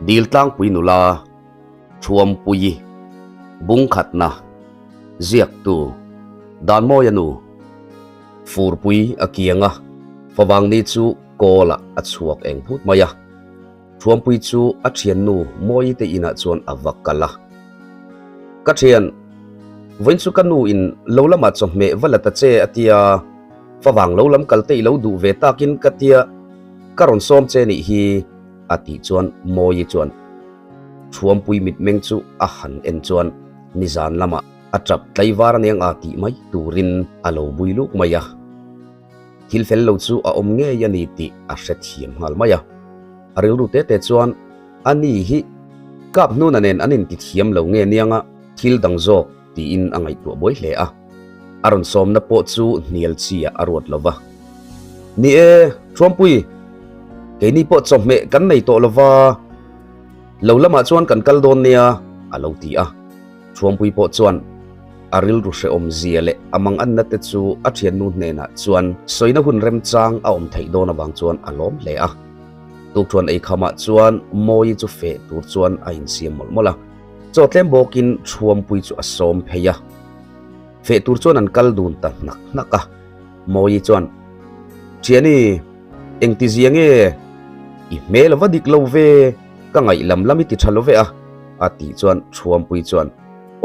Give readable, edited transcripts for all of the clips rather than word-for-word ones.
Diltlangpui nula Thuampuii Bungkhatna Ziaktu Danmawia nu Furpui a kiang a, favangni chu kawlah a chhuak eng phut mai a. Thuampui chu a thiannu Mawii te inah chuan a va kal a. Ka thian, vawiin chu ka nu in lo lamah chawhmeh va la ta che a tia, favang lo lam kal te i lo duh ve takin ka tia, ka rawn sawm che nih hi a tih chuan Mawii chuan Thuampui mitmeng chu a han en chuan nizan lamah a tap tlaivar aniang a tih mai turin a lo bui luk mai a. Thil fel lo chu a awm ngei a ni tih a hrethiam nghal mai a. A rilru te te chuan a ni hi kap hnuna nen an intithiam lo nge nianga thil dang zawk tiin a ngaihtuah buai hle a. A rawn sawmna pawh chu hnial chi ah a ruat lo va. Ni e, Thuampui, keini pawh chawhmeh kan nei tawh lo va, lo lamah chuan kan kal dawn nia, a lo ti a. Thuampui pawh chuan a rilru hrehawm zia leh a manganna te chu a thiannu hnenah chuan sawina hun remchang a awm theih dawn avang chuan a lawm hle a. Tukthuan eikhamah chuan Mawii chu feh tur chuan a insiam mawlh mawlh a. Chaw tlem bawkin Thuampui chu a sawm phei a. Feh tur chuan an kal dun ta hnak hnak a. Mawii chuan, Thiani, engtizia nge i hmel va dik lo ve? Ka ngaih lam lam i ti tha lo ve a, a tih chuan Thuampui chuan,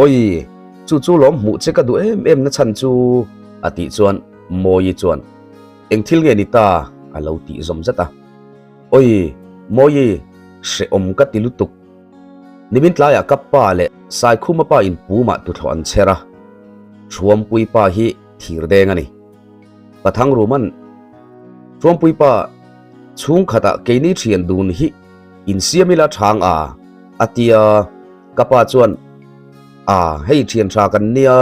Awi, chu chu lawm hmuh che ka duh em em na chhan chu, a tih chuan Mawii chuan, Eng thil nge ni ta? a lo tih zawm zat a. Awi, Mawii, hrehawm ka ti lutuk. Nimin tlaiah ka pa leh Saikhuma pa in pumah tuthlawh an chher a, Thuampui pa hi thir deng a ni. Pathang Ruman, Thuampui pa, Chhungkhatah keini thian dun hi insiam ila chhang a, a ti a. Ka pa chuan, A, hei thian tha kan nia,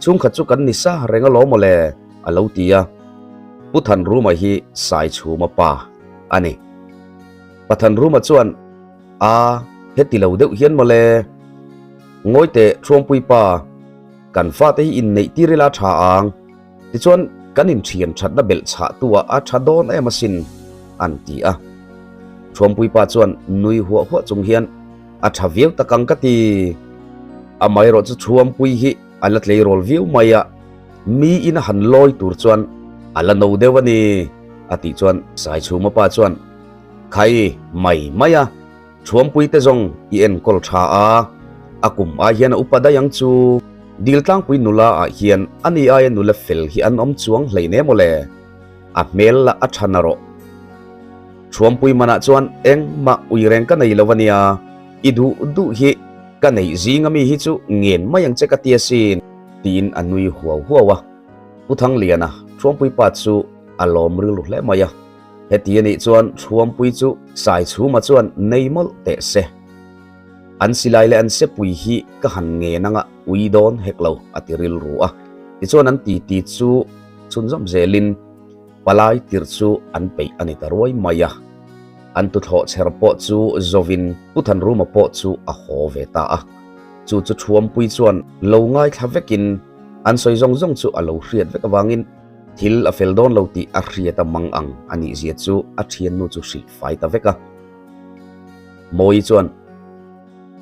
chhungkhat chu kan ni sa reng alawm maw le, a lo ti a. Pu Thanruma hi Saichhuma pa a ni. Pa Thanruma chuan, A, heti lo deuh hian maw le. Ngawi teh Thuampui pa, kan fate hi inneih tir ila tha ang. Tichuan, kan inthian thatna belh chhahtu ah a tha dawn em asin, an ti a. Thuampuipa chuan nui huah huah chung hian, A tha viau tak ang ka ti. Amaherawh chu Thuampui hi a la tleirawl viau mai a, mi in a han lawi tur chuan a la no deuh a ni, a tih chuan Saichhuma pa chuan, Khai, mai mai a, Thuampui te zawng i enkawl tha a, a kum ai hian a upa daih ang chu. Diltlangpui nula ah hian ani aia nula fel hi an awm chuang hlein em awle? A hmel lah a tha na rawh. Thuampui manah chuan engmah ui reng ka nei lo a nia, i duh duh hi ka neih zing ami hi chu ngen mai ang che ka ti asin, tiin a nui huau huau a. Pu Thangliana, Thuampui pa chu a lawm rilru hle mai a. Heti a nih chuan Thuampui chu Saichhuma chuan nei mawlh teh se. An silai leh an sepui hi ka han ngen anga ui dawn hek lo a ti rilru a. Tichuan an titi chu chhunzawm zelin palai tirh chu an peih a ni ta ruai mai a. An tuthlawh chher pawh chu zovin Pu Thanruma pawh chu a haw ve ta a. Chu chu Thuampui chuan lo ngaithla vekin an sawi zawng zawng chu a lo hriat vek avangin, Thil a fel dawn lo tih a hriat a mang ang a nih zia chu a thiannu chu hrilh fai ta vek a. Mawii chuan,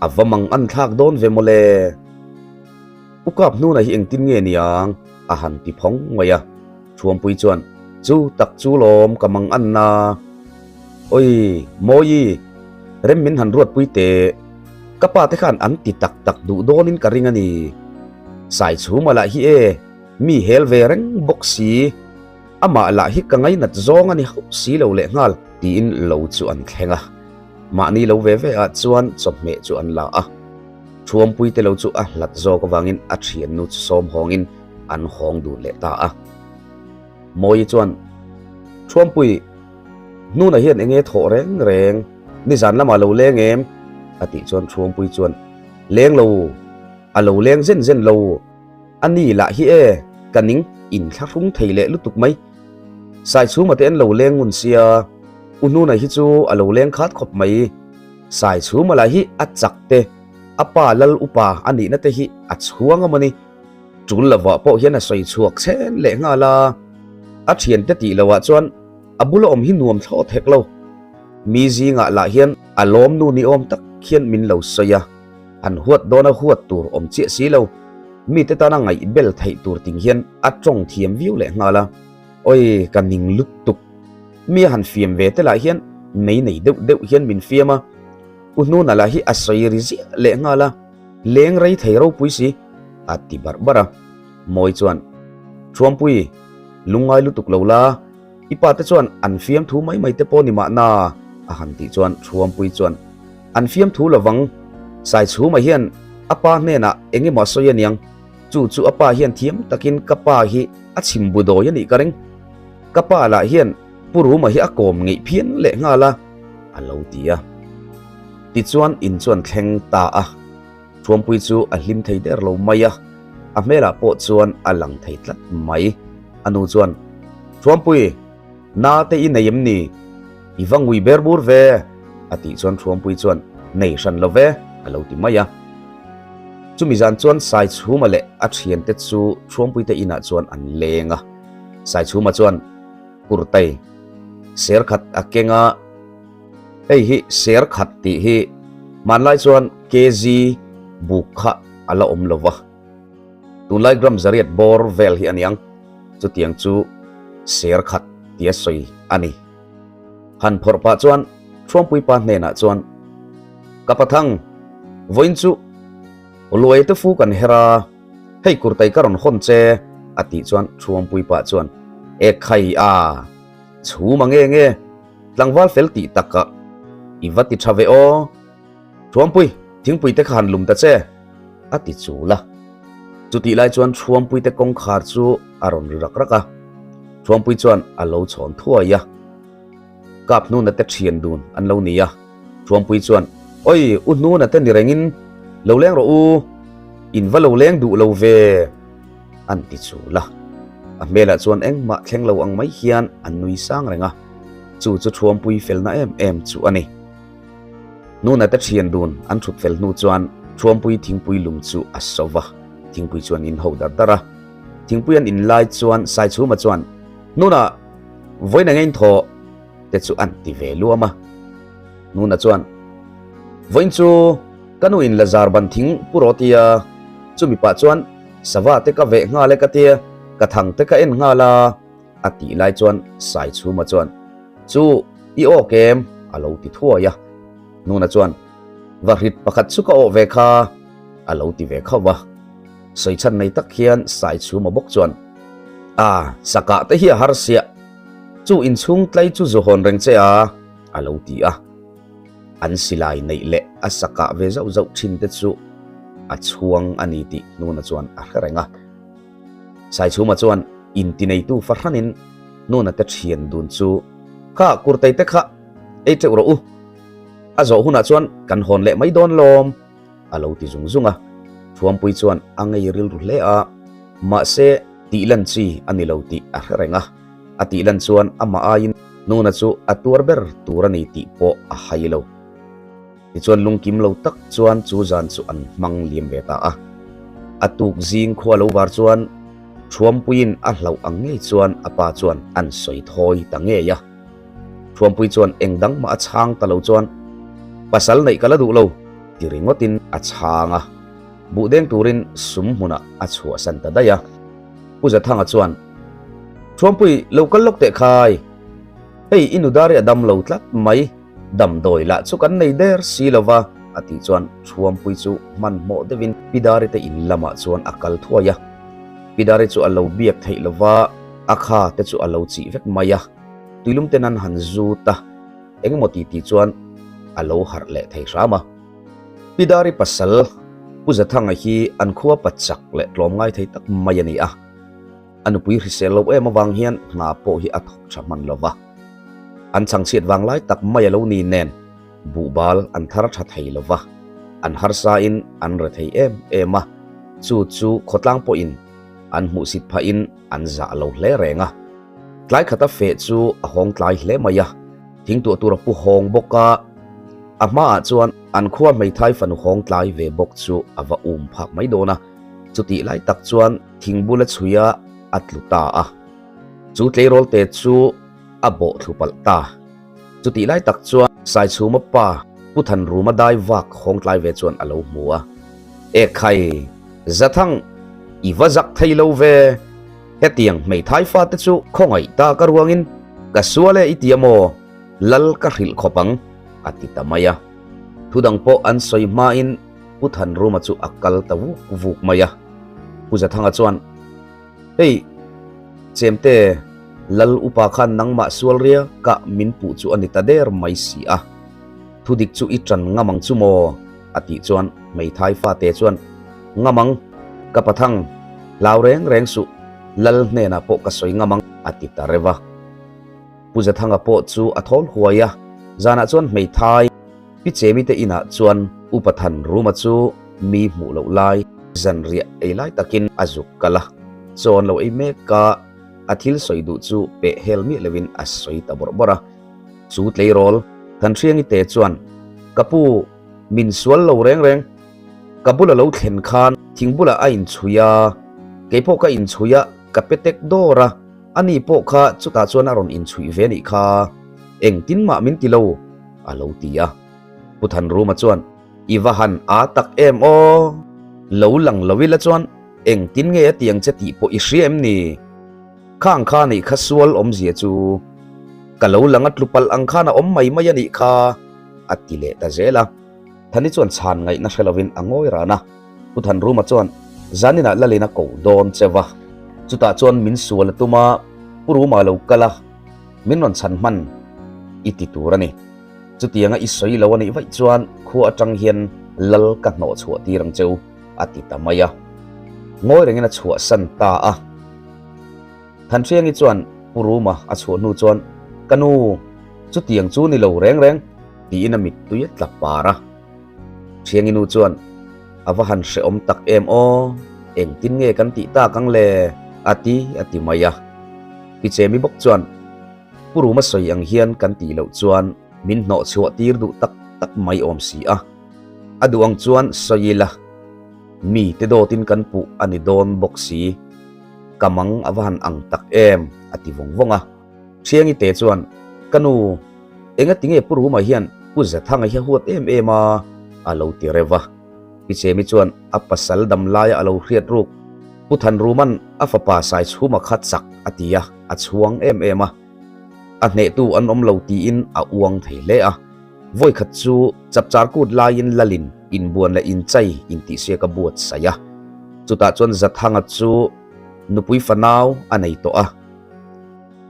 A va mang an thlak dawn ve mawle. U kap hnuna hi engtin nge niang? a han ti phawng mai a. Thuampui chuan, Chu tak chu lawm ka mang an na. Oi, Mawii, rem min han ruatpui teh. Ka pa te khan an ti tak tak duh dawnin ka ring a ni. Saichhuma lah hi e. Mi hel ve reng bawk si, amah lah hi ka ngainat zawng a ni hauh si lo leh nghal tiin lo chu an thleng a. Mahni lo ve ve ah chuan chawhmeh chu an la a. Thuampui te lo chu a hlat zawk avangin a thiannu chu sawm hawngin an hawng dun leh ta a. Mawii chuan, Thuampui, hnuna hian enge thawh reng reng, nizan lamah lo leng em? a tih chuan Thuampui chuan, Leng lo, a lo leng zen zen lo. A ni lah hi e, ka ning inthlahrung thei leh lutuk mai. Saichhuma te an lo leng ngun sia, U Hnuna hi chu a lo leng khat khawp mai. Saichhuma lah hi a chak te, a pa lal upa a nihna te hi a chhuang a mawni. Tul lovah pawh hian a sawi chhuak chhen leh nghal a, a thiante tih lohah chuan a bula awm hi nuam thlawt hek lo. Mi zingah lah hian a lawmnu ni awm tak hian min lo sawi a, han huat dawna huat tur awm chiah si lo. Mite tana ngaihbel theih tur ting hian a tawng thiam viau leh nghal a, Awi ka ning lutuk. Mi a han fiam ve te lah hian mei nei deuh deuh hian min fiam a, U Hnuna lah hi a sawi ri ziah leh nghal a, leng rei thei ropui si a ti barh barh a. Mawi chuan, Thuampui, lungngai lutuk lo la, i pa te chuan an fiam thu mai mai te pawh ni mahna a han tih chuan Thuampui chuan, An fiam thu lovang, Saichhuma hian a pa hnenah eng emaw a sawi aniang, chu chu a pa hian thiam takin ka pa hi a chhim bu dawi a nih ka ring. Ka pa lah hian Pu Ruma hi a kawm ngeih phian leh nghal a, a lo ti a. Tichuan in chuan thleng ta a, Thuampui chu a hlim thei der lo mai a, a hmelah pawh chuan a lang thei tlat mai. A nu chuan, Thuampui, na te i nei em ni? I va ngui ber bur ve, a tih chuan Thuampui chuan, Nei hran lo ve, a lo ti mai a. Chumi zan chuan Saichhuma leh a thiante chu Thuampuite inah chuan an leng a. Saichhuma chuan kurtai ser khat a keng a, hei hi ser khat tih hi hmanlai chuan kg buk kha a la awm lo va, tunlai gram zariat bawr vel hi a niang, chutiang chu ser khat tia sawi a ni. Han phawrh pah chuan Thuampuipa hnenah chuan, Ka pathang, vawiin chu luai te fu kan her a, Hei kurtai ka rawn hawn che a tih chuan Thuampui pah chuan E khai a, chhum a nge nge, tlangval fel tih takah i va ti tha ve aw. Thuampui, thingpui te kha han lum ta che a ti chul a. Chutih lai chuan Thuampui te kawngkhar chu a rawn ri rak rak a, Thuampui chuan a lo chhawn thuai a. Kap hnuna te thian dun an lo ni a, Thuampui chuan, Oi, u hnuna te ni rengin lo leng rawh u, in va lo leng duh lo ve, an ti chul a. A hmelah chuan engmah thleng lo ang mai hian an nui sang reng a, chu chu Thuampui felna em em chu a ni. Hnuna te thian dun an thut fel hnu chuan Thuampui thingpui lum chu a so va, thingpui chuan in ho dar dar a. Thingpui an in lai chuan Saichhuma chuan, Hnuna, Vawiin ang engthaw te chu an ti ve luam a. Nuna chuan, Vawiin chu ka nu in Lazar ban thing pu rawh tia, chumi pah chuan sava te ka veh nghal e ka tia, ka thang te ka en nghal a, a tih lai chuan Saichhuma chuan, Chu i awk em? a lo ti thuai a. Nuna chuan, Va hrit pakhat chu ka awh ve kha, a lo ti ve khauh va. Sawichhan nei tak hian Saichhuma bawk chuan, A, sakah te hi a har siah. Chu inchhung tlai chu zu hawn reng che a, a lo ti a. An silai neih leh a sakah ve zauh zauh thin te chu a chhuang a ni tih Hnuna chuan a hre reng a. Saichhuma chuan intineitu fahranin Hnuna te thian dun chu, Kha kurtei te kha ei teuh rawh u. A zawh hunah chuan kan hawn leh mai dawn lawm. a lo ti zung zung a. Thuampui chuan a ngei rilru hle a, mahse tih lan chi a ni lo tih a hre reng a. A tih lan chuan amah aiin Nuna chu a tuar ber tur a ni tih pawh a hai lo. Tichuan lungkim lo tak chuan chu zan chu an hmang liam ve ta a. A tuk zing khua lo var chuan Thuampuiin a hlauh ang ngei chuan a pa chuan an sawi thawi ta ngei a. Thuampui chuan eng dang mah a chhang ta lo chuan, Pasal neih ka la duh lo, ti ringawtin a chhang a. Buh deng turin sum hmunah a chhuahsan ta daih a. Pu Zathanga chuan, Thuampui, lo kal lawk teh khai. Hei i nudari a dam lo tlat mai, damdawi lah chu kan nei der si lo va, a tih chuan Thuampui chu hmanhmawh deuhin Pidari te in lamah chuan a kal thuai a. Pidari chu a lo biak theih lo va, a kha te chu a lo chih vek mai a. Tuilum ten an han zut a, engemaw ti tih chuan a lo harh leh thei hram a. Pi Dari pasal Pu Zathanga hi an khua pa chak leh tlawm ngai thei tak mai a ni a. A nupui hrisel lo em avang hian hna pawh hi a thawk tha hman lo va. An chhangchhiat vang lai tak mai a lo ni nen buhbal an thar tha thei lo va, an harsa in an re thei em em a, chu chu khawtlang pawhin an hmuhsit phahin an zah lo hle reng a. Tlai khata feh chu a hawng tlai hle mai a, thing tuah tur a pu hawng bawk a, a hmaah chuan an khua hmeithai fanu hawng tlai ve bawk chu a va um phak mai dawn a, chutih lai tak chuan thing bula chhui a a tlu ta a, chu tleirawl te chu a bawh thlu palh ta. Chutih lai tak chuan Saichhuma pa Pu Thanruma dai vak hawng tlai ve chuan a lo hmu a. Ekhai, Zathang, i va zak thei lo ve. Hetiang hmeithai fate chu khawngaih ta ka ruangin ka sual e i ti a maw? Lal ka hrilh khawp ang, a ti ta mai a. Thudang pawh an sawi hmain Pu Thanruma chu a kal ta vuk vuk mai a. Pu Zathanga chuan, Hei, Chemte, Lal upa khan nangmah sual ria kah min puh chu a ni ta der mai si a. Thudik chu i ṭan ngam ang chu maw? a tih chuan hmeithai fate chuan, Ngam ang, ka pathang, hlau reng reng suh, Lal hnenah pawh ka sawi ngam ang, a ti ta reuh a. Pu Zathanga pawh chu a thawl huai a, zanah chuan hmeithai Pi Chemi te inah chuan Upa Thanruma chu mi hmuh loh lai zanriah ei lai takin a zuk kal a, chaw an lo ei mek a, a thil sawi duh chu peh hel miah loin a sawi ta bawrh bawrh a. Chu tleirawl Thanhriangi te chuan, Ka pu, min sual lo reng reng, ka bula lo thlen khan thing bulah a inchhui a, keipawh ka inchhui a, ka pe tek dawr a, Ani pawh kha chutah chuan a rawn inchhuih ve nih kha, engtin mah min ti lo, a lo ti a. Pu Thanruma chuan, I va han â tak em aw? Lo lang lo ila chuan engtin nge a ti ang che tih pawh i hria em ni? Khang kha nih kha sual awmzia chu ka lo lang a tlu palh ang khan a awm mai mai a nih kha, a ti leh ta zel a. Thani chuan chhan ngaihna hre lovin a ngawi ran a. Pu Thanruma chuan zaninah lalin a koh dawn che va, chutah chuan min sual a tum a, Pu Ruma lo kal a, min rawn chhan hman i ti tur a ni. Chutianga i sawi lo a nih vaih chuan khua atang hian lal ka hnawh chhuah tir ang cheu, a ti ta mai a. Ngawi rengin a chhuahsan ta a. Thanhriangi chuan Pu Ruma a chhuah hnu chuan, Ka nu, chutiang chu ni lo reng reng, tiin a mittui a tla par a. Thiangi nu chuan, A va han hrehawm tak em aw, engtin nge kan tih tak ang le? a ti a ti mai a. Pi Chemi bawk chuan, Pu Ruma sawi ang hian kan tih loh chuan min hnawh chhuah tir duh tak tak mai awm si a, a duh ang chuan sawi ila, mi te dawtin kan puh a ni dawn bawk si, ka mang a va han ang tak em, a ti vawng vawng a. Thiangi te chuan, Ka nu, engati nge Pu Ruma hian Pu Zathanga hi a huat em em a? a lo ti reuh a. Pi Chemi chuan a pasal dam laia a lo hriat ruk, Pu Thanruma'n a fapa Saichhuma kha chak a ti a, a chhuang em em a. A hnehtu an awm lo tiin a uang thei hle a. Vawikhat chu chapchar kut laiin Lalin inbuan leh inchai intihsiak a buatsaih a. Chutah chuan Zathanga chu nupui fanau a nei tawh a.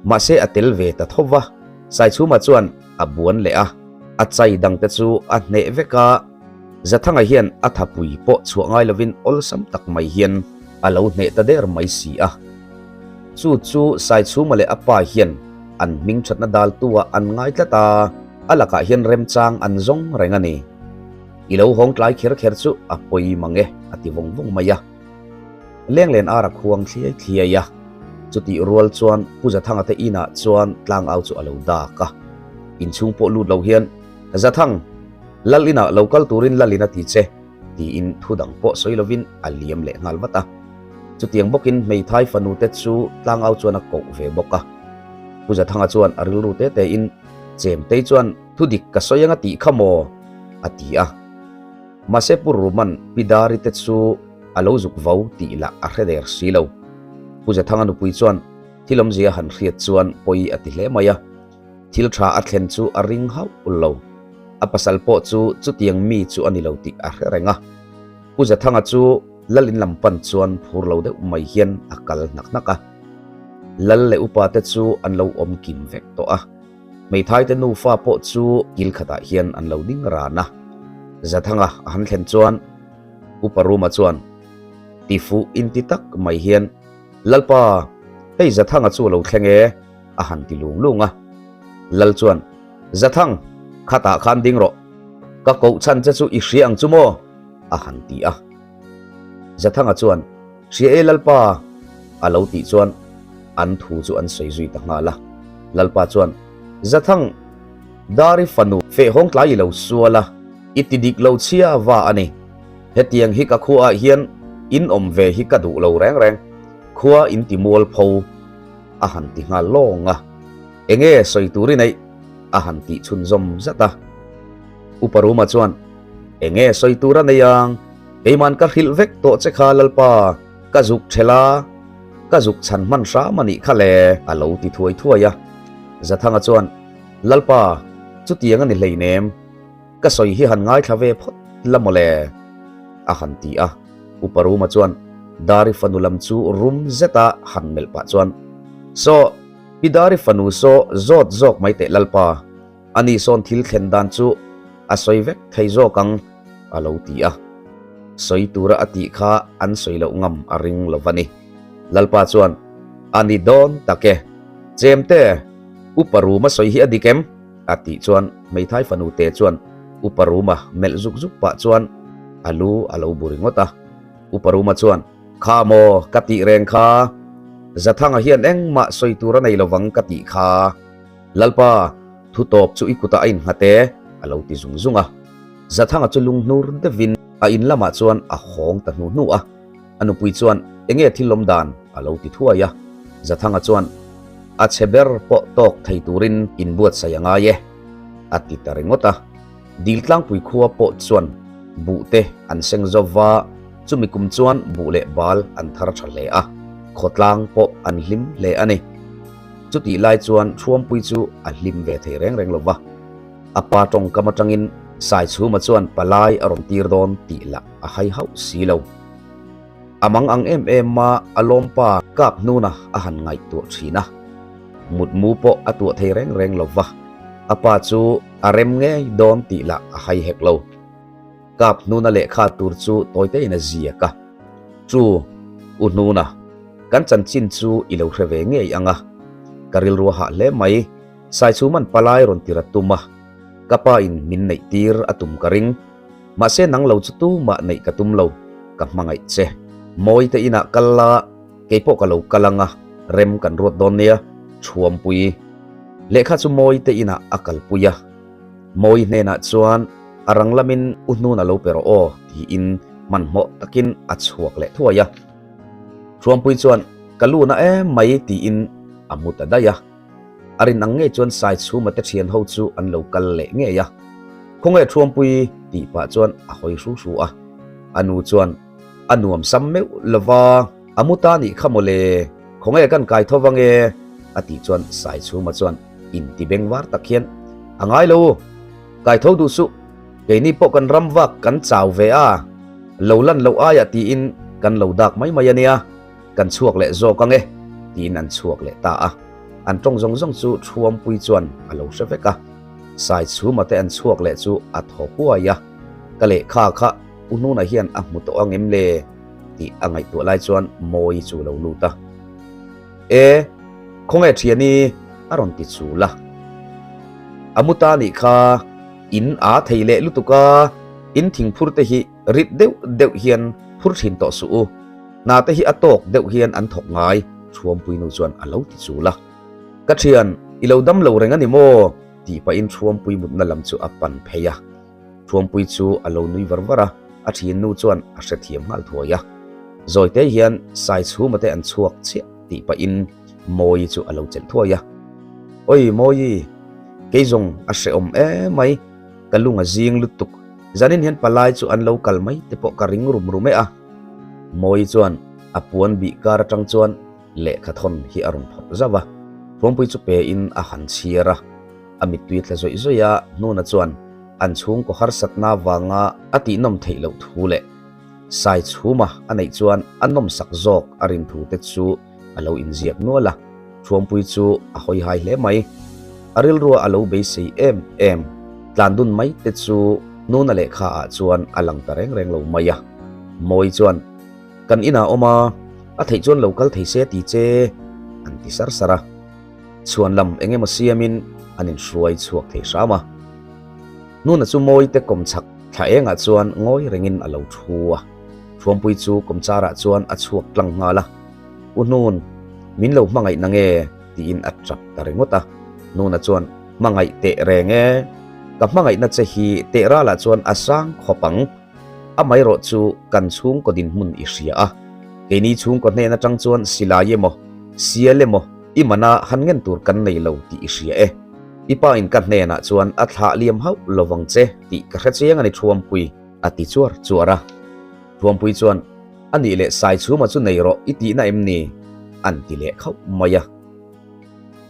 Mahse a tel ve ta tho va, Saichhuma chuan a buan leh a, a chai dangte chu a hneh vek a, Zathanga hian a thapui pawh chhuah ngai lovin awlsam tak mai hian a lo hneh ta der mai si a. Chu chu Saichhuma leh a pa hian an hming thatna daltu-ah an ngai tlat a, a lakah hian remchang an zawng reng a ni. I lo hawng tlai kher kher chu a pawi mang e, a ti vawng vawng mai a. Lenglen ar a khuang thliai thliai a, chutih rual chuan Pu Zathanga te inah chuan tlangau chu a lo dak a. Inchhung pawh lut lo hian, Zathang, Lal inah lo kal turin Lalin a ti che, tiin thu dang pawh sawi lovin a liam leh nghal vat a. Chutiang bawkin hmeithai fanu te chu tlangau chuan a koh ve bawk a. Pu Zathanga chuan a rilru te tein, Chemtei chuan thu dik ka sawi anga tih kha maw? a ti a. Mahse Pu Ruman Pi Dari te chu a lo zuk vo tih lah a hre der si lo. Pu Zathanga nupui chuan thil awmzia han hriat chuan pawi a ti hle mai a, thil tha a thlen chu a ring hauh lo. A pasal pawh chu chutiang mi chu a ni lo tih a hre reng a. Pu Zathanga chu Lal in lam pan chuan phur lo deuh mai hian a kal hnak hnak a. Lal leh upa te chu an lo awm kim vek tawh a. Hmeithaite nufa pawh chu kil khatah hian an lo ding ran a. Zathanga a han thlen chuan Upa Ruma chuan tifuh inti tak mai hian, Lalpa, hei Zathanga chu a lo thleng e, a han ti lung lung a. Lal chuan, Zathang, khatah khan ding rawh. Ka koh chhan che chu i hria ang chu maw? a han ti a. Zathanga chuan, Hria e Lalpa! a lo tih chuan an thu chu an sawi zui ta nghal a. Lalpa chuan, Zathang, Dari fanu fehhawng tlai i lo sual a, i ti dik lo chhia va a ni. Hetiang hi ka khuaah hian in awm ve hi ka duh lo reng reng, khua in ti mual pho a han ti nghal lawng a. Enge sawi tur i neih? A han tih chhunzawm zat a. Upa Ruma chuan, Enge sawi tur a nei ang, keiman ka hrilh vek tawh che kha Lalpa, ka zuk ṭhelh a, ka zuk chhan hman hram a nih kha le, a lo ti thuai thuai a. Zathanga chuan, Lalpa, chutiang a ni hleinem, ka sawi hi han ngaithla ve phawt la maw le, a han ti a. Upa Ruma chuan Dari fanu lam chu rum zeta han melh pah chuan, Saw, Pi Dari fanu saw zawt zawk mai teh Lalpa, ani sawn thil thlen dan chu a sawi vek thei zawk ang, a lo ti a. Sawi tura a tih kha an sawi loh ngam a ring lo va ni. Lalpa chuan, A ni dawn tak e. Chemte, Upa Ruma sawi hi a dik em? A tih chuan hmeithai fanu te chuan Upa Ruma melh zuk zuk pah chuan a lu a lo bu ringawt a. Upa Ruma chuan, Kha maw ka tih reng kha, Zathanga hian engmah sawi tur a nei lovang ka tih kha. Lalpa, thu tawp chu i kutah a innghat e, a lo ti zung zung a. Zathanga chu lunghnur deuhin a in lamah chuan a hawng ta hnu hnu a. A nupui chuan, Enge thil awm dan? a lo ti thuai a. Zathanga chuan, A chhe ber pawh tawk thei turin inbuatsaih a ngai e, a ti ta ringawt a. Diltlangpui khua pawh chuan buh te an seng zo va, chumi kum chuan buh leh bal an thar tha hle a, khawtlang pawh an hlim hle a ni. Chutih lai chuan Thuampui chu a hlim ve thei reng reng lo va, a pa tawngkam atangin Saichhuma chuan palai a rawn tir dawn tih lah a hai hauh si lo. A mang ang em em a, a lawmpa kap hnuna a han ngaihtuah thin a, mutmu pawh a tuah thei reng reng lo va, a pa chu a rem ngei dawn tih lah a hai hek lo. Kap hnuna lehkha tur chu tawitein a ziak a, Chu, U Hnuna, kan chanchin chu i lo hre ve ngei ang a, ka rilru a hah hle mai, Saichhuman palai rawn tir a tum a, ka pa in min neih tir a tum ka ring. Mahse nang lo chu tumah neih ka tum lo, ka hmangaih che. Mawi te inah kal la, keipawh ka lo kal ang a, rem kan ruat dawn nia, Thuampui. Lehkha chu Mawi te inah a kalpui a. Mawi hnenah chuan a rang lamin u hnun a lo pe rawh aw tiin hmanhmawh takin a chhuak leh thuai a. Thuampui chuan ka lu na em mai tiin a mu ta daih a. A rin ang ngei chuan Saichhuma te thian ho chu an lo kal leh ngei a. Khawnge Thuampui tih pah chuan a hawi hru hru a. A nu chuan a nuam sam meuh lova a mu ta nih kha mawle, khawnge kan kai tho vang e a tih chuan Saichhuma chuan inti bengvar tak hian a ngai lo, kai tho duh suh, keini pawh kan ram vak kan chau ve a, lo lan loh aiah tiin kan lo dak mai mai a nia. Kan chhuak leh zawk ang e, tiin an chhuak leh ta a. An tawng zawng zawng chu Thuampui chuan a lo hre vek a. Saichhuma te an chhuak leh chu a thaw huai a, Ka lehkha kha U Hnuna hian a hmu tawh ang em le? tih a ngaihtuah lai chuan Mawii chu a lo lut a. E, khawnge thiani? a rawn ti chul a. A mu ta nih kha, in a thei leh lutuk a, in thingphur te hi rit deuh deuh hian phur thin tawh suh u. Hna te hi a tawk deuh hian an thawk ngai, Thuampuinu chuan a lo ti chul a. Ka thian, i lo dam lo reng a ni maw? tih pahin Thuampui mutna lam chu a pan phei a. Thuampui chu a lo nui var var a, a thiannu chuan a hrethiam nghal thuai a. Zawite hian Saichhuma te an chhuak chiah tih pahin Mawii chu a lo chelh thuai a. Oi Mawii, kei zawng a hrehawm emai, ka lung a zing lutuk, zanin hian palai chu an lo kal mai te pawh ka ring rum rum e a. Mawi chuan a puan bih kar atang chuan lehkha thawn hi a rawn phawrh zauh a, Thuampui chu pe in a han chhiar a, a mittui tla zawih zawih a, Hnuna chuan an chhungkaw harsatna vanga a tihnawm theih loh thu leh Saichhuma a neih chuan a nawmsak zawk a rin thu te chu a lo inziak nual a, Thuampui chu a hawi hai hle mai. A rilrua a lo beisei em em, tlan dun mai te chu Nuna lehkha ah chuan a lang ta reng reng lo mai a. Mawi chuan, Kan inah awm a, a theih chuan lo kal thei se ti che, an ti sar sar a. Chhuan lam eng emaw siamin an inhruai chhuak thei hram a. Nuna chu Mawi te kawmchhak thla engah chuan ngawi rengin a lo thu a. Thuampui chu kawmcharah chuan a chhuak tlang nghal a. U Hnun, min lo hmangaih na nge? tiin a tap ta ringawt a. Hnuna chuan, Hmangaih teh reng e, ka hmangaihna che hi teh ralah chuan a sang khawp ang. Amaherawh chu kan chhungkaw dinhmun i hria a, keini chhungkaw hnen atang chuan silai emaw, sial emaw i mana han ngen tur kan nei lo tih i hria e. I pa in ka hnenah chuan a thlah liam hauh lovang che tih ka hre chiang a ni Thuampui, a ti chuar chuar a. Thuampui chuan, A nih leh Saichhuma chu nei rawh i tihna em ni? an ti leh khauh mai a.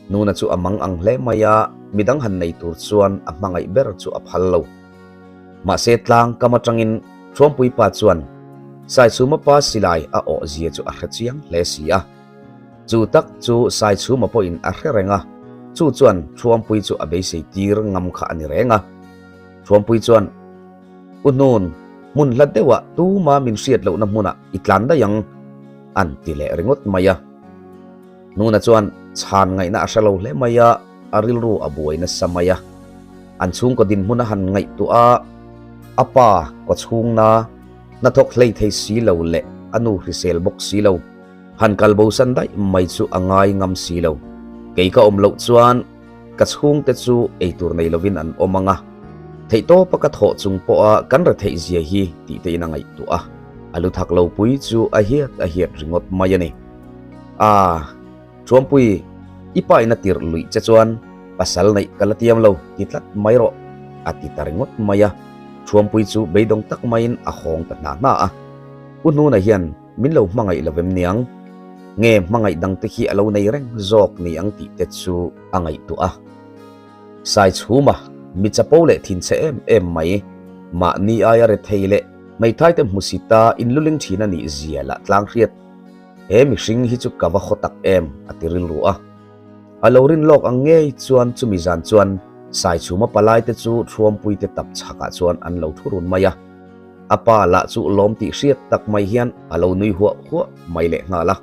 Nuna chu a mang ang hle mai a, midang han nei tur chuan a hmangaih ber chu a phal lo. Mahse tlang kam atangin Thuampui pa chuan Saichhuma pa silai a awh zia chu a hre chiang hle si a. Chu tak chu Saichhuma pawhin a hre reng a, chu chuan Thuampui chu a beisei tir ngam kha a ni reng a. Thuampui chuan, U Hnun, hmun hla deuhah tuma min hriat lohna hmunah i tlan daih ang, an ti leh ringawt mai a. Hnuna chuan chhan ngaihna a hre lo hle mai a, a rilru a buai nasa mai a. An chhungkaw dinhmun a han ngaihtuah a, a pa kawchhungna hnathawk hlei thei si lo leh a nu hrisel bawk si lo, han kal bosan daih mai chu a ngai ngam si lo. Kei ka awm loh chuan ka chhungte chu eitur nei lovin an awm ang a, theihtawpa ka thawh chung pawha kan retheih zia hi tih tein a ngaihtuah a, a lu thak lo pui chu a hiat a hiat ringawt mai a ni. A, Thuampui, i pa in a tirh luih che chuan pasal neih ka la tiam lo ti tlat mai rawh, a ti ta ringawt mai a. Thuampui chu beidawng tak maiin a hawng ta hna hna a. U Hnuna hian min lo hmangaih lo vem niang? Nge hmangaih dangte khi a lo nei reng zawk ni ang tih te chu a ngaihtuah a. Saichhuma, mi chapo leh thinchhe em em mai, mahni aia rethei leh hmeithaite hmusita inluling thin a nih zia lah tlang hriat. He mihring hi chu ka va haw tak em, a ti rilru a. A lo rin lawk ang ngei chuan chumi zan chuan Saichhuma palaite chu Thuampuite tap chhakah chuan an lo thu run mai a. A pa lah chu lawm tih hriat tak mai hian a lo nui huah huah mai leh nghal a.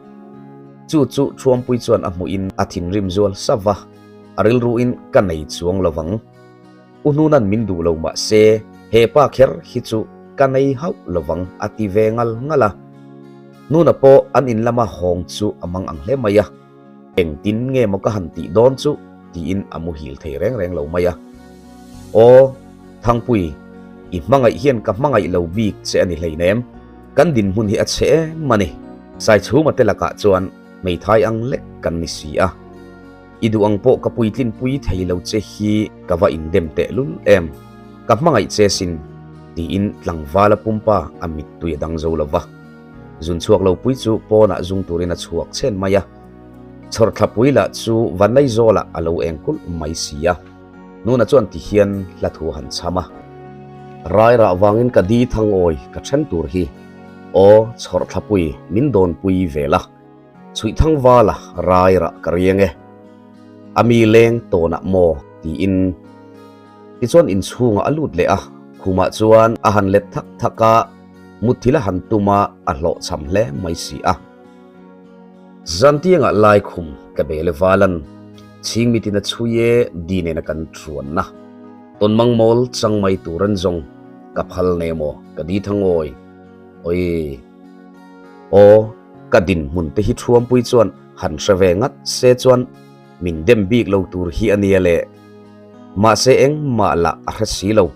Chu chu Thuampui chuan a hmuhin a thinrim zual sava, a rilruin ka nei chuang lovang. U Hnunan min duh lo mah se, he pa kher hi chu ka nei hauh lovang a ti ve ngal ngal a. Hnuna pawh an in lama hawng chu a mang ang hle mai a, engtin nge maw ka han tih dawn chu tiin a muhil thei reng reng lo mai a. Aw, Thangpui, i hmangaih hian ka hmangaih lo bik che a ni hleinem, kan dinhmun hi a chhe em a ni. Saichhuma te lakah chuan hmeithai ang lek kan ni si a. I duh ang pawh ka puitlin pui thei lo che hi ka va indem teh lul em? Ka hmangaih che sin, tiin tlangvala pumpa a mittui a dang zo lo va. Zun chhuak lo pui chu pawnah zung turin a chhuak chhen mai a. Chhawrthlapui lah chu Vanlaizawlah a lo eng kulh mai si a. Nuna chuan ti hian hla thu a han chham a. Rairah vangin ka di thangawi ka then tur hi, aw chhawrthlapui min dawnpui ve la. Chhuihthangvala rairah ka riang e, a mi leng tawnah maw? tiin. Tichuan inchhungah a lut leh a, khumah chuan a han let thak thak a, mutthil a han tum a, a hlawhchham hle mai si a. Zantiangah laikhum ka bel e valan, chhingmitin a chhui e di nena kan thuanna. Tawnmang mawl chang mai tur an zawng, ka phal ne maw ka di thangawi, awii. Aw, ka dinhmun te hi Thuampui chuan han hre ve ngat se chuan min dem bik lo tur hi a nia le. Mahse engmah lah a hre si lo.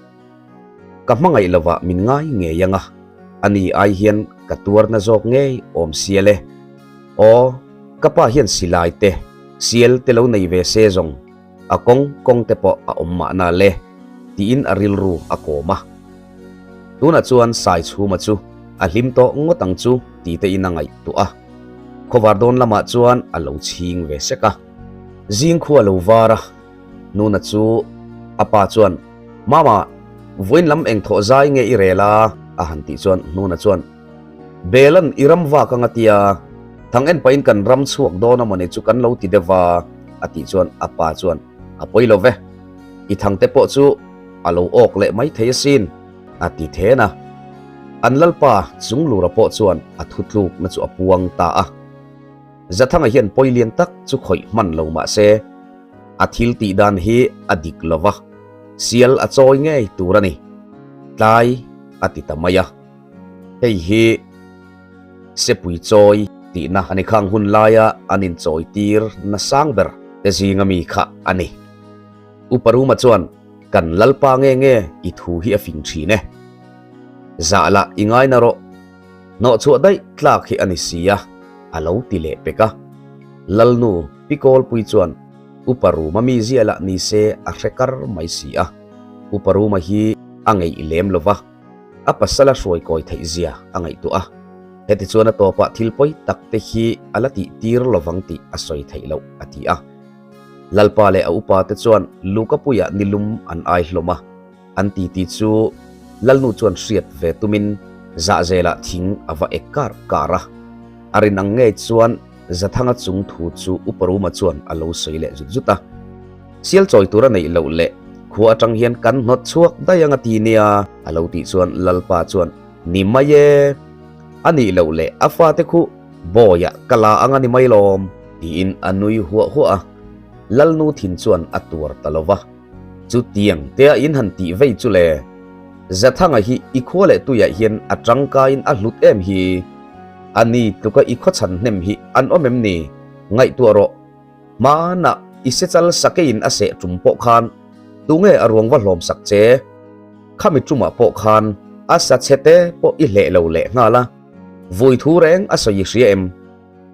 Ka hmangaih lovah min ngai ngei ang a, ani ai hian ka tuarna zawk ngei awm sia le. Aw, ka pa hian silai te, sial te lo nei ve se zawng a kawng kawng te pawh a awm mahna le, tiin a rilru a kawm a. Tunah chuan Saichhuma chu a hlim tawh ngawt ang chu ti te in a ngaihtuah a. Khawvar dawn lamah chuan a lo chhing ve sek a. Zing khu a lo var a, Nuna chu a pa chuan, Mama, vawiin lam eng thawh zai nge i rel a? a han tih chuan Nuna chuan, Belan i ram vak ang a tia, thang en pahin kan ram chhuak dawn a mawni chu kan lo ti deuh va a tih chuan a pa chuan, A pawi lo ve, i thangte pawh chu a lo awk leh mai thei asin, a ti then a. An lalpa Chunglura pawh chuan a thutlukna chu a puang ta a. Zathanga hian pawi lian tak chu khawih hman lo mah se, a thil tih dan hi a dik lo va, sial a chawi ngei tur a ni, tlai a ti ta mai a. Hei hi sepui chawi tihna a ni khang hun laia an inchawi tir na sang ber te zinga mi kha a ni. Upa Ruma chuan, Kan Lalpa nge nge i thu hi a fing thin e. Zah lah i ngai na rawh. Hnawhchhuah daih tlak hi a ni si a, a lo ti leh pek a. Lalnu Pikawlpui chuan. Upa Ruma mizia lah ni se a hre kar mai si a. Upa Ruma hi a ngeih lem lo va, a pasal a hruai kawi theih zia a ngaihtuah a. Heti chuan a tawpah thil pawi tak te hi a la tih tir lovang tih a sawi theih loh a ti a. Lalpa leh a upa te chuan Lukapuia nilum an ai hlawm a, an titi chu Lalnu chuan hriat ve tumin zahzelah thing a va ek kar kar a. A rin ang ngei chuan Zathanga chung thu chu Upa Ruma chuan a lo sawi leh zut zut a. Sial chawi tur a neih loh leh khua atang hian kan hnawt chhuak daih ang a ti nia a lo tih chuan Lalpa chuan Ni mai e, a nih loh leh a fate khu bawiah ka la ang a ni mai lawm tiin a nui huah huah a. Lalnu thin chuan a tuar ta lo va. Chutiang tea in han tih vei chu le, Zathanga hi i khua leh tuiah hian a tangkaiin a hlut em hi? A ni tluka i khawchhan hnem hi an awm em ni? Ngaihtuah rawh. Hmanah i sechal sakeiin a seh tum pawh khan tunge a ruang va hlawm sak che? Khami tumah pawh khan a sa chhe te pawh i hleh lo leh nghal a, vui thu reng a sawi i hria em?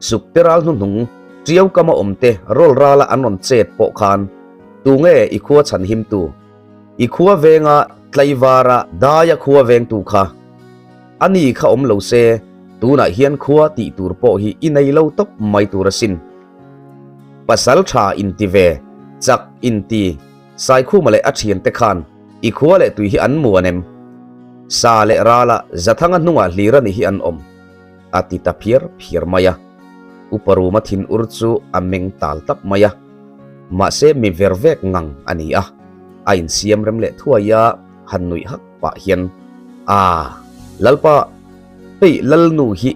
Sukte ral hnuhnung Tiau kama awmte rawl rala an rawn chet pawh khan tunge i khua chhan himtu? I khua venga tlaivara daia khua vengtu kha a ni kha awm lo se tunah hian khua tih tur pawh hi i nei lo tawp mai tur asin. Pasal tha inti ve, chak inti, Saikhuma leh a thiante khan i khua leh tui hi an muan em? Sa leh rala Zathanga hnungah hlir a ni hi an awm. A ti ta phiar phiar mai a. Upa Ruma thin ur chu a meng tal tap mai a. Mahse mi ver vek ngang a ni a. A insiam rem leh thuai a, han nuih hak pah hian, Aa, Lalpa, hei Lalnu hi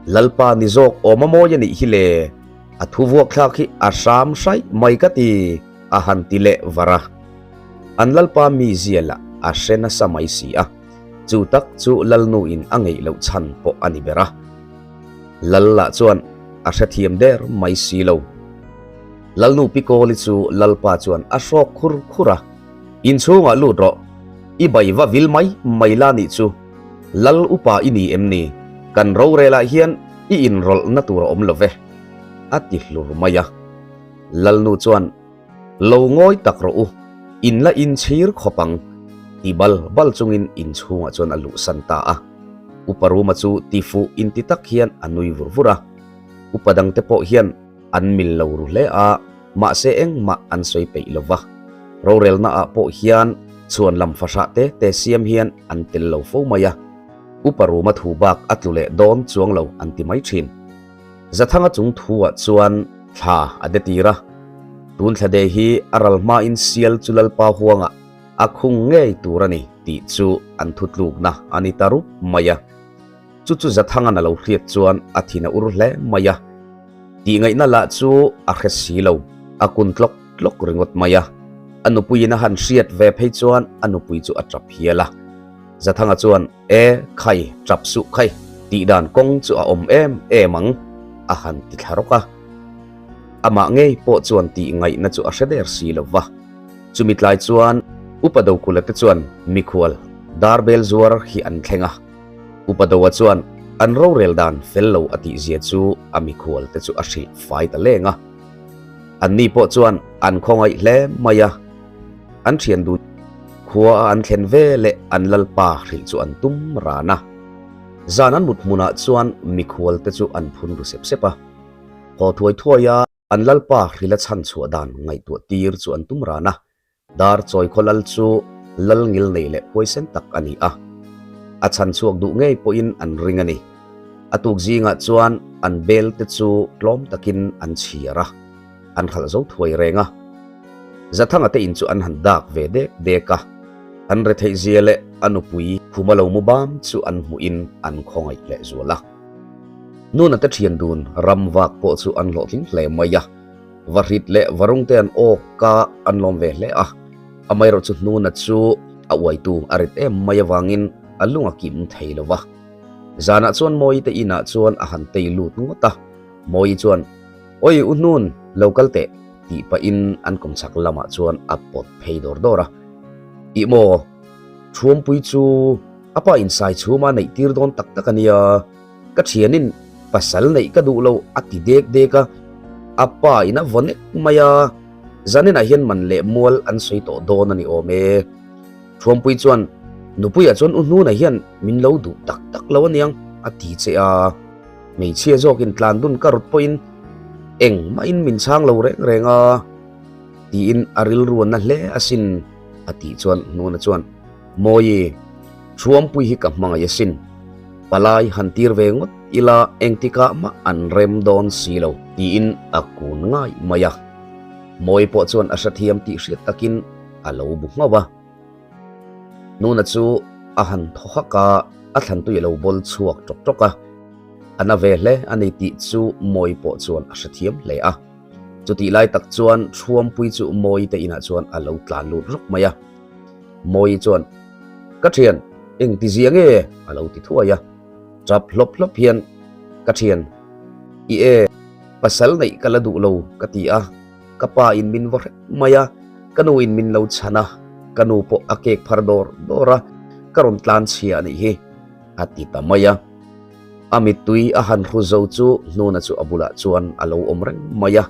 Lalpa ni zawk awm a mawi a nih hi le, a thu vuak thlak hi a hram hraih mai ka ti, a han ti leh var a. An Lalpa mizia lah a hre nasa mai si a. Chu tak chu Lalnuin a ngeih loh chhan pawh a ni ber a. Lal lah chuan a hrethiam der mai si lo. Lalnu Pikawli chu Lalpa chuan a hrawk khur khur a, Inchhungah lut rawh, i bai va vil mai mai la nih chu. Lal upa i ni em ni? Kan rorelah hian i inrawlhna tur a awm lo ve, a ti hlur mai a. Lalnu chuan. Lo ngawi tak rawh u, in la inchhir khawp ang, ti bal bal chungin inchhungah chuan a luhsan ta a. Upa Ruma chu tifuh inti tak hian a nui vur vur a. Upa dangte pawh hian an mil lo ru hle a, mahse engmah an sawi peih lo va. Rorelnaah pawh hian chhuan lam fahrah te te siam hian an tel lo fo mai a. Upa Ruma thu bak a tlu leh dawn chuang lo an ti mai thin. Zathanga chung thu-ah chuan thla a de tir a, tun thla de hi a ral hmain sial chu Lalpa huangah a khung ngei tur a ni tih chu an thutlukna a ni ta rup mai a. Chu chu Zathanga'n a lo hriat chuan a thin a ur hle mai a, tihngaihna lah chu a hre si lo, a kun tlawk tlawk ringawt mai a. A nupuiin a han hriat ve phei chuan a nupui chu a tap hial a. Zathanga chuan. E, khai, tap suh khai, tih dan kawng chu a awm em em ang, a han ti thla rawk a. Amah ngei pawh chuan tih ngaihna chu a hre der si lo va. Chumi tlai chuan Upa Dokula te chuan mikhual darbel zuar hi an thleng a. Upa Doa chuan an rorel dan fel lo a tihzia chu a mikhual te chu a hrilh fai ta leng a. Anni pawh chuan an khawngaih hle mai a. An thian dun khua a an thlen ve leh an lalpa hrilh chu an tum ran a. Zan an mut hmunah chuan mikhual te chu an phun ru sep sep a. Haw thuai thuai a an lalpa hrilh a chhan chhuah dan ngaihtuah tir chu an tum ran a. Dar chawi khaw lal chu lal ngil nei leh huaisen tak a ni a. A chhan chhuak duh ngei pawhin an ring a ni. A tuk zingah chuan an bel te chu tlawm takin an chhiar a. An hralh zo thuai reng a. Zathanga te in chu an han dak ve dek dek a, an retheih zia leh a nupui khuma lo mu bam chu an hmuhin an khawngaih leh zual a. Nuna te thian dun ram vak pawh chu an hlawhtling hle mai a, Vahrit leh Varung te an awk a an lawm ve hle a, amaherawh chu Hnuna chu a uaitu a rit em mai avangin a lung a kim thei lo va. Zanah chuan Mawii te inah chuan a han tei lut ngawt a, Mawii chuan, Oi u Hnun, lo kal teh, tih pahin an kawmchhak lamah chuan a pawt phei dawr dawr a. Ih maw, Thuampui chu a pa insai chhuma neih tir dawn tak tak a nia, ka thianin pasal neih ka duh lo a ti dek dek a, a pa in a vaw nek mai a. Zaninah hian man leh mual an sawi tawh dawn a ni awm e. Thuampui chuan, Nupuiah chuan u Hnuna hian min lo duh tak tak lo aniang a ti che a. Hmeichhia zawkin tlan dun ka rawt pawhin engmahin min chhang lo reng reng a, tiin a rilru a na hle asin a tih chuan Hnuna chuan, Mawi, Thuampui hi ka hmangaih asin. Palai han tir ve ngawt ila engtikah mah an rem dawn si lo, tiin a kun ngai mai a. Mawi pawh chuan a hrethiam tih hriat takin a lo bu nghauh a. Nuna chu a han thaw hak a, a thlantui a lo bawl chhuak tawk tawk a. A na ve hle a ni tih chu Mawi pawh chuan a hrethiam hle a. Chutih lai tak chuan Thuampui chu Mawi te inah chuan a lo tlan lut rawk mai a. Mawi chuan, Ka thian, engti zia nge? a lo ti thuai a. Tap hlawp hlawp hian, Ka thian, i e, pasal neih ka la duh lo ka ti a. Ka pa in min vaw hrep mai a, ka nu in min lo chhan a, ka nu pawh a kek phar dawr dawr a, ka rawn tlan chhia a nih hi, a ti ta mai a. A mittui a han hru zo chu Hnuna chu a bulah chuan a lo awm reng mai a,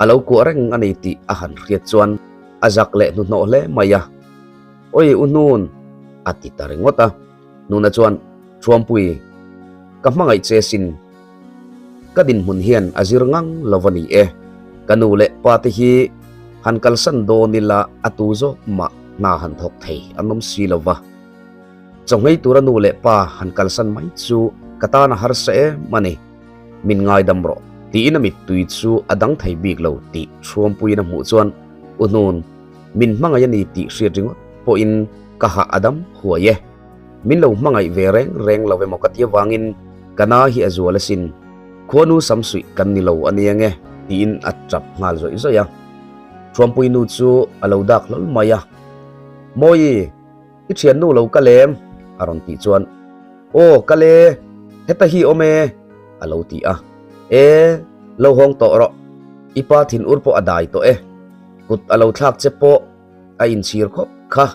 a lo kuah reng a ni tih a han hriat chuan a zak leh hnuhnawh hle mai a. Awi u Hnun, a ti ta ringawt a. Hnuna chuan, Thuampui, ka hmangaih che sin. Ka dinhmun hian a zir ngang lo a ni e. Ka nu leh pa te hi han kalsan dawn ila a tu zawk mah hna han thawk thei an awm si lo va. Chawnghei tura nu leh pa han kalsan mai chu ka tan a harsa em a ni. Min ngaidam rawh tiin a mittui chu a dang thei bik lo tih Thuampuiin a hmuh chuan U Hnun, min hmangaih a ni tih hriat ringawt pawhin ka hah a dam huai e. Min lo hmangaih ve reng reng lo emaw ka ti avangin ka na hi a zual asin, khuanu samsuih kan ni lo a nia nge tiin a tap nghal zawih zawih a. Thuampui nu chu a lo dak hlawl mai a, Mawi, i thiannu lo ka lem a rawn tih chuan, Aw ka le, heta hi awm e a lo ti a. E, lo hawng tawh rawh, i pa thinur pawh a dai tawh e, kut a lo thlak che pawh a inchhir khawp kha.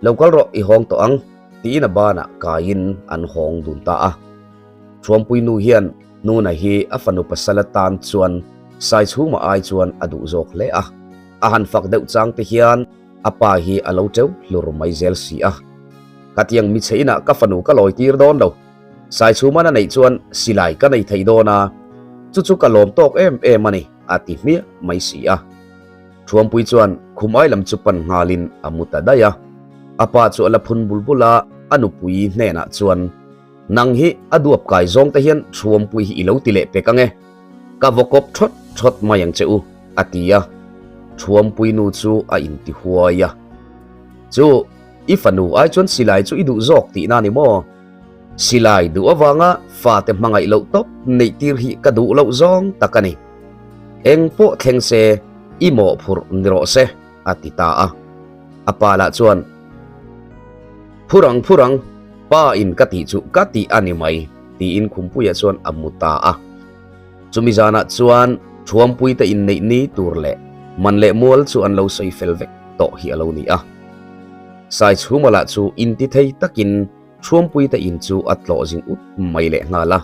Lo kal rawh i hawng tawh ang tiin a banah kaiin an hawng dun ta a. Thuampui nu hian Nuna hi a fanu pasal atan chuan Saichhuma ai chuan a duh zawk hle a. A han fak deuh chang te hian a pa hi a lo teuh hlur mai zel si a. Khatiang michhe inah ka fanu ka lawi tir dawn lo. Saichhuman a neih chuan silai ka nei thei dawn a, chu chu ka lawm tawk em em a ni a ti hmiah mai si a. Thuampui chuan khum ai lam chu pan nghalin a mu ta daih a. A pa chu a la phun bul bul a, a nupui hnenah chuan, Nang hi a duap kai zawng te hian Thuampui hi i lo ti leh pek ang e. Ka vaw kawp thawt thawt mai ang che u, a ti a. Thuampui nu chu a inti huai a. Chu, i fanu ai chuan silai chu i duh zawk tihna a ni maw? Silai duh avanga fate hmangaih loh tawp neih tir hi ka duh loh zawng tak a ni. Eng pawh thleng se i mawhphurh ni rawh se, a ti ta a. A pa lah chuan, Phur ang, phur ang, pa in ka tih chu ka tih a ni mai, tiin Khumpuia chuan a mu ta a. Chumi zanah chuan Thuampuite inneih ni tur leh man leh mual chu an lo sawi fel vek tawh hi a lo ni a. Saichhuma lah chu intithei takin Thuampuite in chu a tlawh zing ut mai leh nghal a.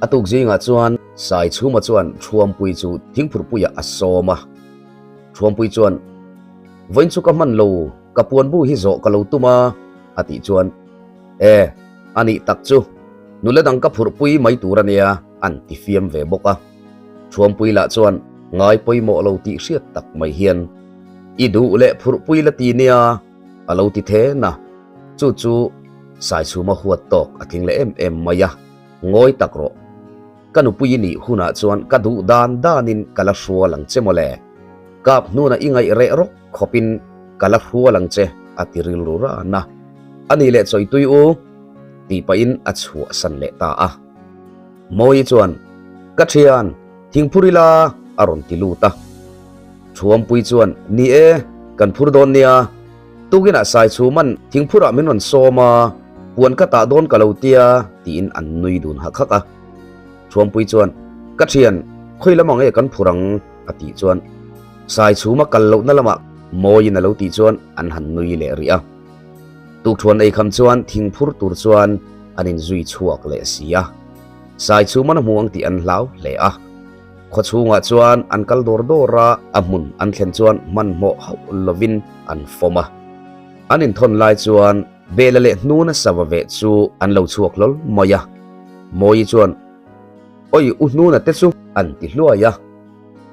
A tuk zingah chuan Saichhuma chuan Thuampui chu thingphurhpuiah a sawm a. Thuampui chuan, Vawiin chu ka hman lo, ka puanbu hi zawh ka lo tum a, a tih chuan, E, a nih tak chu, nula dang ka phurhpui mai tur a nia, an ti fiam ve bawk a. Thuampui lah chuan ngai pawimawh lo tih hriat tak mai hian, I duh leh phurhpui la ti nia, A lo ti then a, chu chu Saichhuma huat tawk a tling leh em em mai a, ngawi tak rawh. Ka nupui i nih hunah chuan ka duh dan danin ka la hrual ang che mawle. Kap hnuna i ngaih reh rawk khawpin ka la hrual ang che a ti rilru ran a. A nih leh chawitui u tih pahin a chhuahsan leh ta a. Mawi chuan, Ka thian, thingphur ila a rawn ti lut a. Thuampui chuan, Ni e, kan phur dawn nia. Tukinah Saichhuman thingphurah min rawn sawm a, puan ka tah dawn ka lo tia, tiin an nui dun hak hak a. Thuampui chuan, Ka thian, khawi lam ang e kan phur ang, a tih chuan Saichhuma kal lohna lamah Mawiin a lo tih chuan an han nui leh rih a. Tukthuan ei kham chuan thingphur tur chuan an inzui chhuak leh si a. Saichhuman a hmu ang tih an hlau hle a. Khaw chhungah chuan an kal dawr dawr a, a hmun an thlen chuan hmanhmawh hauh lovin an fawm a. An inthawn lai chuan Bela leh Hnuna sava veh chu an lo chhuak hlawl mai a. Mawii chuan, Oi u Hnuna te chu! an ti hluai a.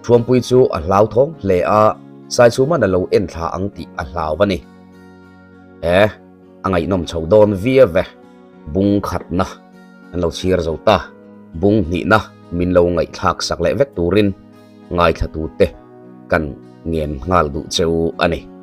Thuampui chu a hlauthawng hle a, Saichhuman a lo en thla ang tih a hlau a ni. He, a ngaihnawm chho dawn viau e. Bung khatna an lo chhiar zo ta. Bung hnihna min lo ngaihthlak sak leh vek turin ngaithlatute kan ngen nghal duh cheu a ni.